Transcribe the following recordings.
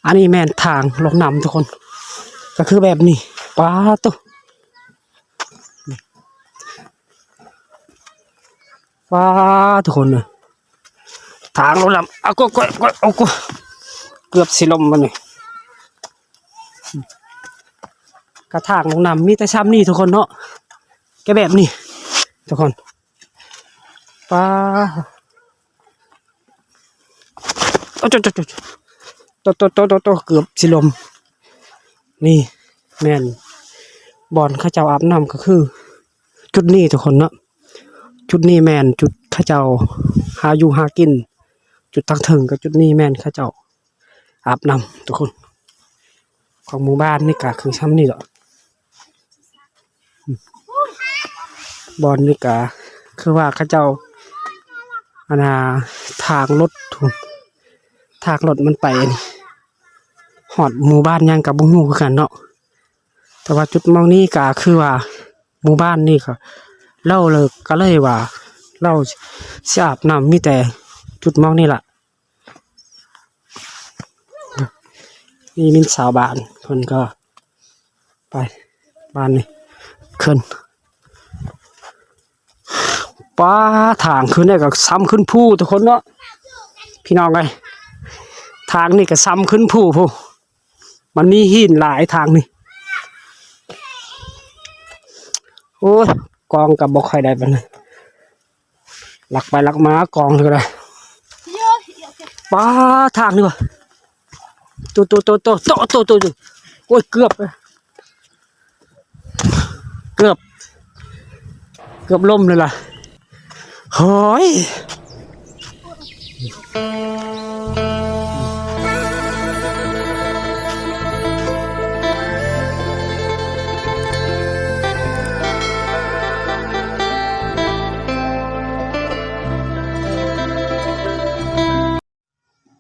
ອັນນີ້ແມ່ນທາງລົງນ້ຳທຸກຄົນ ກໍຄືແບບນີ້. ປາໂຕ ປາທຸກຄົນເອີຍ ທາງລົງນ້ຳ. ເອົາ ໂກ ໂກ ໂກ ເກືອບຊິລົ້ມບັດນີ້. ກະທາງລົງນ້ຳມີແຕ່ຊ່ຳນີ້ທຸກຄົນເນາະ ກະແບບນີ້ທຸກຄົນ. ປາ ໂອ້ ໂຕ ໂຕ ໂຕ ເກືອບຊິລົ້ມ. ນີ້ແມ່ນບ່ອນເຂົາເຈົ້າອາບນ້ຳ ກໍຄືຈຸດນີ້ທຸກຄົນເນາະ. ຈຸດນີ້ແມ່ນຈຸດເຂົາເຈົ້າຫາຢູ່ຫາກິນ. ຈຸດທາງເທິງກັບຈຸດນີ້ແມ່ນເຂົາເຈົ້າອາບນ້ຳທຸກຄົນ. ຂອງໝູ່ບ້ານນີ້ກະຄືຊ່ຳນີ້ແຫຼະ. ບ່ອນນີ້ກະຄືວ່າເຂົາເຈົ້າ ອັນນ່າ ທາງລົດ ທາງລົດມັນໄປ ຮອດໝູ່ບ້ານຫຍັງກະບໍ່ຮູ້ຄືກັນເນາະ. ແຕ່ວ່າຈຸດໝ່ອງນີ້ກະຄືວ່າໝູ່ບ້ານນີ້ກະ ລາວເລີກ ກະເລີຍວ່າລາວຊິອາບນ້ຳມີແຕ່ຈຸດໝ່ອງນີ້ລະ. ນີ້ມີຊາວບ້ານເພິ່ນກໍໄປບ້ານນີ້ຂຶ້ນ. ປາ ທາງຂຶ້ນນີ້ກໍຊ່ຳຂຶ້ນພູທຸກຄົນເນາະ ພີ່ນ້ອງເອີຍ. ທາງນີ້ກໍຊ່ຳຂຶ້ນພູພຸ້ນ ມັນມີຫີນຫຼາຍທາງນີ້. ໂອ້ຍ ກ້ອງກໍບໍ່ຄ່ອຍໄດ້ປານໃດ ລັກໄປລັກມາກ້ອງນີ້ກໍໄດ້. ປາ ທາງນີ້ຫວາ ໂຕ ໂຕ ໂຕ ໂອ້ຍ ເກືອບ ເກືອບ ເກືອບລົ້ມເລີຍລະ. ໂອ້ຍ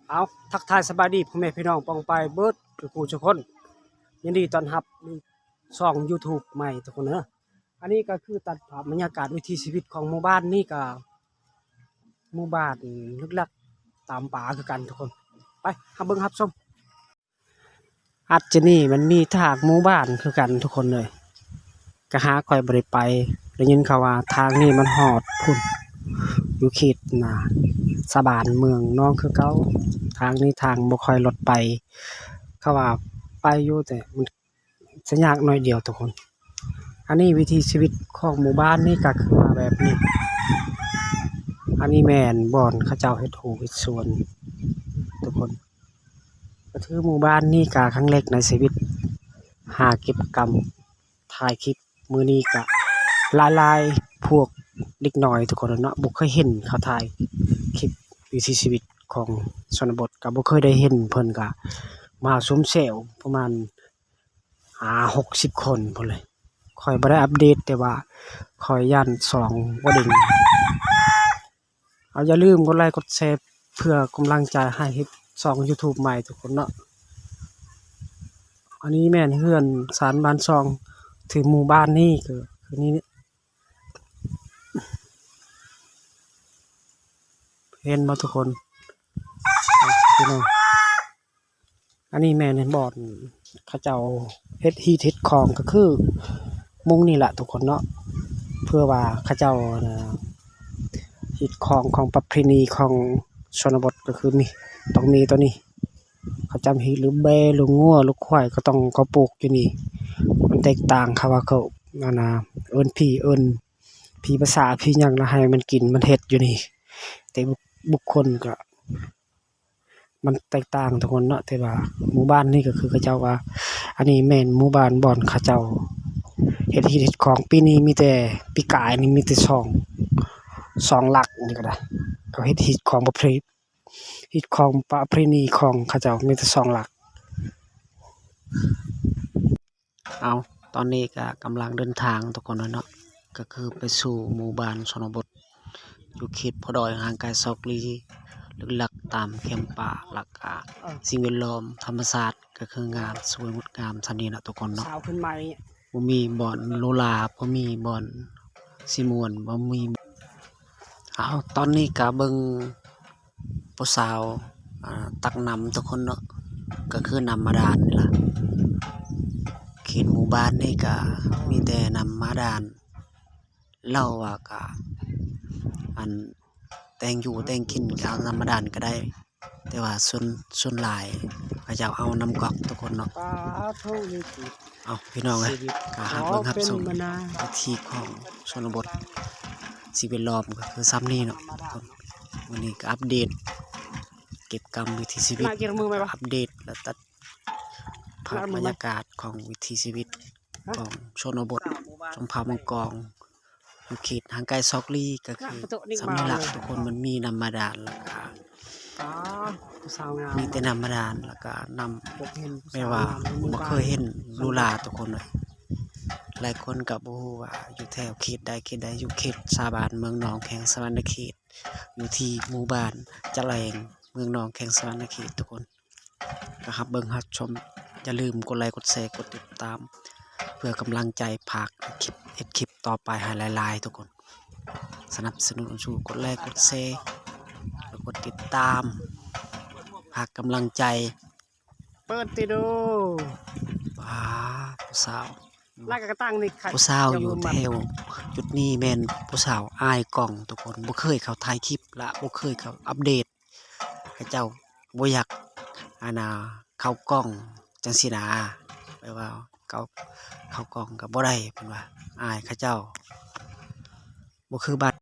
ເອົາ ທັກທາຍສະບາຍດີພໍ່ແມ່ພີ່ນ້ອງປ້ອງປາຍເບິດທຸກຜູ້ທຸກຄົນ. ຍິນດີຕ້ອນຮັບຊ່ອງຢູທູບໃໝ່ທຸກຄົນເດີ. ອັນນີ້ກໍຄືຕັດພາບບັນຍາກາດວິຖີຊີວິດຂອງໝູ່ບ້ານນີ້ ກໍໝູ່ບ້ານລຶກລັກຕາມປ່າຄືກັນທຸກຄົນ. ໄປຮັບເບິ່ງຮັບຊົມ. ອັດຈະນີ້ມັນມີທາງໝູ່ບ້ານຄືກັນທຸກຄົນເອີຍ ກະຫາຂ້ອຍບໍ່ໄດ້ໄປ. ໄດ້ຍິນເຂົາວ່າທາງນີ້ມັນຮອດພຸ້ນ ຢູ່ເຂດໜ້າສະບານເມືອງນອງຄືເກົ່າ. ທາງນີ້ທາງບໍ່ຄ່ອຍລົດໄປ ເຂົາວ່າໄປຢູ່ ແຕ່ມັນ ຈະຍາກໜ້ອຍດຽວທຸກຄົນ. ອັນນີ້ວິຖີຊີວິດຂອງໝູ່ບ້ານນີ້ກໍຄືວ່າແບບນີ້. ອັນນີ້ແມ່ນບ່ອນເຂົາເຈົ້າເຮັດຮູ້ເຮັດສວນທຸກຄົນ. ກໍຄືໝູ່ບ້ານນີ້ກໍຄັ້ງແລກໃນຊີວິດ ຫາເກັບກຳຖ່າຍຄລິບ. ມື້ນີ້ກໍຫຼາຍໆພວກເດັກນ້ອຍທຸກຄົນເນາະ ບໍ່ເຄີຍເຫັນເຂົາຖ່າຍຄລິບວິຖີຊີວິດຂອງຊົນນະບົດ ກໍບໍ່ເຄີຍໄດ້ເຫັນ. ເພິ່ນກໍມາຊຸມແຊວປະມານ ຫ້າຫົກສິບຄົນພຸ້ນເລີຍ. ຂ້ອຍບໍ່ໄດ້ອັບເດດ ແຕ່ວ່າຂ້ອຍຢ້ານຊ່ອງບໍ່ເດັ່ງ. ເອົາ ຢ່າລືມກົດໄລກົດແຊເພື່ອກຳລັງໃຈໃຫ້ເຮັດຊ່ອງຢູທູບໃໝ່ທຸກຄົນເນາະ. ອັນນີ້ແມ່ນເຮືອນຊານບ້ານຊ່ອງ ທີ່ໝູ່ບ້ານນີ້ ຄື ຄືນີ້ ເຫັນບໍ່ທຸກຄົນ ພີ່ນ້ອງ? ອັນນີ້ແມ່ນບ່ອນເຂົາເຈົ້າເຮັດຮີດເຮັດຄອງ ກໍຄືມຸງນີ້ລະທຸກຄົນເນາະ. ເພື່ອວ່າເຂົາເຈົ້າ ອັນນ່າ ຮີດຄອງຂອງປະເພນີຂອງຊົນນະບົດ ກໍຄືມີ ຕ້ອງມີຕົວນີ້. ເຂົາຈຳຮີດ ຫຼືແບ້ ຫຼືງົວ ຫຼືຄວາຍ ກໍຕ້ອງ ກໍປູກຢູ່ນີ້. ມັນແຕກຕ່າງ ເຂົາວ່າເຂົາ ອັນນ່າ ເອີ້ນຜີ ເອີ້ນຜີປະສາ ຜີຫຍັງ ລະໃຫ້ມັນກິນມັນເຮັດຢູ່ນີ້. ແຕ່ບຸກ ບຸກຄົນກໍ ມັນແຕກຕ່າງທຸກຄົນເນາະ. ແຕ່ວ່າໝູ່ບ້ານນີ້ກໍຄືເຂົາເຈົ້າວ່າ ອັນນີ້ແມ່ນໝູ່ບ້ານບ່ອນເຂົາເຈົ້າເຮັດຮີດເຮັດຄອງ. ປີນີ້ມີແຕ່ ປີກາຍນີ້ມີແຕ່ສອງ ສອງຫຼັກນີ້ກໍໄດ້. ເຂົາເຮັດຮີດຄອງປະເພ ຮີດຄອງປະເພນີຂອງເຂົາເຈົ້າມີແຕ່ສອງຫຼັກ. ເອົາ ຕອນນີ້ກະກຳລັງເດີນທາງທຸກຄົນເນາະ ກະຄືໄປສູ່ໝູ່ບ້ານຊົນນະບົດ ຢູ່ເຂດພູດອຍຫ່າງໄກສອກຫຼີ ລຶກລັກຕາມແຄມປ່າ ແລ້ວກະສິ່ງແວດລ້ອມທຳມະຊາດ ກະຄືງາມ ສວຍງົດງາມສ່ຳນີ້ເນາະທຸກຄົນເນາະ. ສາວຂຶ້ນໃໝ່ ບໍ່ມີບ່ອນຫຼູຫຼາ ບໍ່ມີບ່ອນຊິມ່ວນ ບໍ່ມີ. ເອົາ ຕອນນີ້ກະເບິ່ງຜູ້ສາວ ອ່າ ຕັກນ້ຳທຸກຄົນເນາະ. ກໍຄືນ້ຳບາດານນີ້ລະ. ເຂດໝູ່ບ້ານນີ້ກໍມີແຕ່ນ້ຳບາດານ. ເວົ້າວ່າກໍ ອັນ ແຕ່ງຢູ່ແຕ່ງກິນເອົານ້ຳບາດານກໍໄດ້, ແຕ່ວ່າສ່ວນ ສ່ວນຫຼາຍເຂົາເຈົ້າເອົານ້ຳກອກທຸກຄົນເນາະ. ປາໂທ ນີ້ຊິ ເອົາ ພີ່ນ້ອງເອີຍ ຊີວິດ ກໍຫາກເບິ່ງຮັບຊົມ ເປັນມານານ ວິຖີຂອງຊົນນະບົດ ສິ່ງແວດລ້ອມກໍຄືຊ່ຳນີ້ເນາະທຸກຄົນ. ມື້ນີ້ກໍອັບເດດ ເກັບກຳວິຖີຊີວິດ ອັບເດດ ແລະ ຕັດພາບບັນຍາກາດຂອງວິຖີຊີວິດຂອງຊົນນະບົດ ຊົນເຜົ່າມັງກອງ ຢູ່ເຂດຫ່າງໄກຊອກຫຼີ ກໍຄືຊ່ຳນີ້ລະທຸກຄົນ. ມັນມີນ້ຳບາດານ ແລ້ວກໍ ມີແຕ່ນ້ຳບາດານ ແລ້ວກໍນ້ຳ ແບບວ່າບໍ່ເຄີຍເຫັນຫຼູຫຼາທຸກຄົນເອີຍ. ຫຼາຍຄົນກໍບໍ່ຮູ້ວ່າຢູ່ແຖວເຂດໃດເຂດໃດ, ຢູ່ເຂດຊາວບ້ານເມືອງໜອງ ແຂວງສະຫວັນນະເຂດ, ຢູ່ທີ່ໝູ່ບ້ານຈະແລງ ເມືອງໜອງ ແຂວງສະຫວັນນະເຂດທຸກຄົນ. ກໍຮັບເບິ່ງຮັບຊົມ, ຢ່າລືມກົດໄລກົດແຊ ກົດຕິດຕາມ ເພື່ອກຳລັງໃຈ ຝາກເຮັດຄລິບ ເຮັດຄລິບຕໍ່ໄປໃຫ້ຫຼາຍໆທຸກຄົນ. ສະໜັບສະໜູນສູ່ກົດໄລກົດແຊ ແລະ ກົດຕິດຕາມ ຝາກກຳລັງໃຈ. ເປີດຕິດູ ວ້າ ຜູ້ສາວ ລາກະຕັງນີ້ ຜູ້ສາວຢູ່ແຖວຈຸດນີ້ແມ່ນຜູ້ສາວອາຍກ້ອງທຸກຄົນ, ບໍ່ເຄີຍເຂົ້າຖ່າຍຄລິບ ແລະ ບໍ່ເຄີຍເຂົ້າອັບເດດ. ເຂົາເຈົ້າບໍ່ຢາກ ອັນນ່າ ເຂົ້າກ້ອງຈັ່ງຊີ້ນາ, ແບບວ່າເຂົ້າ ເຂົ້າກ້ອງກໍບໍ່ໄດ້ ເພິ່ນວ່າອາຍເຂົາເຈົ້າ. ບໍ່ຄືບ້ານ